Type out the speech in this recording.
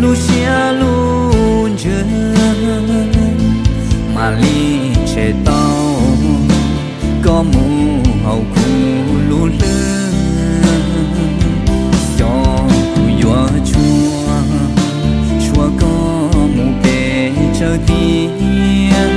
Lub siab lub ntsws mam li tshem tau, koj mus haus kuv lub hlwb, xyov kuv yuav tshua, tshua koj mus pes tsawg tiag.